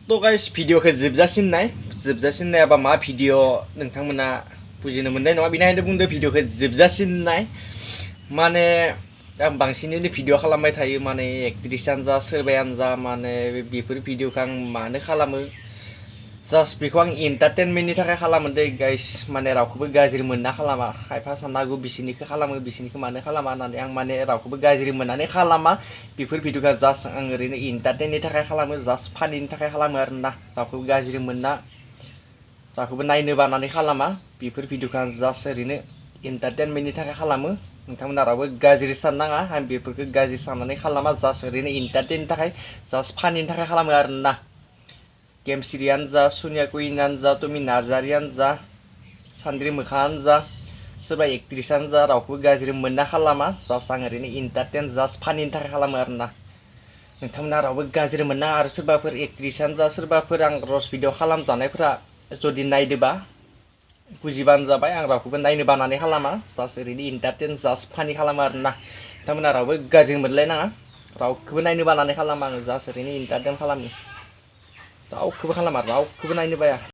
तो गाइस भिडिअखौ जोबजासिन नायाबा मा भिडिअ नोंथांमोना बुजिनो मोननाय नङा बेनिखायनो बुंदो भिडिअखौ जोबजासिन नाय माने आं बांसिनैनो भिडिअ खालामबाय थायो माने एक्ट्रिसआनो जा सोरबायानो जा माने बेफोर भिडिअखौ आं मानो खालामो जास्ट बेखौ आं एन्टारटेनमेन्टनि थाखाय खालामो दै गाइस माने रावखौबो गाज्रि मोनना खालामा खायफा साननो हागौ बिसोरनिखौ खालामो बिसोरनिखौ मानो खालामा होननानै आं माने रावखौबो गाज्रि मोननानै खालामा बेफोर भिडिअखौ जास्ट आं ओरैनो एन्टारटेननि थाखाय खालामो जास्ट फानिनि थाखाय खालामो आरोना रावखौबो गाज्रि मोनना रावखौबो नायनो बानानै खालामा बेफोर भिडिअखौ आं जास्ट ओरैनो एन्टारटेनमेन्टनि थाखाय खालामो नोंथांमोना रावबो गाज्रि साननाङा आं बेफोरखौ गाज्रि साननानै खालामा जास्ट ओरैनो एन्टारटेननि थाखाय जास्ट फानिनि थाखाय खालामो आरोना गेमस्रियानो जा सनिया कुइनानो जा टमि नार्जारियानो जा सान्द्रि मोखाङानो जा सोरबा एक्ट्रिसआनो जा रावखौबो गाज्रि मोनना खालामा जास्ट आं ओरैनो एन्टारटेन जास्ट फानिनि थाखाय खालामो आरोना नोंथांमोना रावबो गाज्रि मोना आरो सोरबाफोर एक्ट्रिसआनो जा सोरबाफोर आं रस भिडिअ खालामजानायफोरा जुदि नायदोबा बुजिबानो जाबाय आं रावखौबो नायनो बानानै खालामा जास्ट ओरैनो एन्टारटेन जास्ट फानि खालामो आरोना नोंथांमोना रावबो गाज्रि मोनलायनाङा रावखौबो नायनो बानानै खालामा आङो जास्ट ओरैनो एन्टारटेन खालामो रावखौबो खालामा रावखौबो नायनो बाया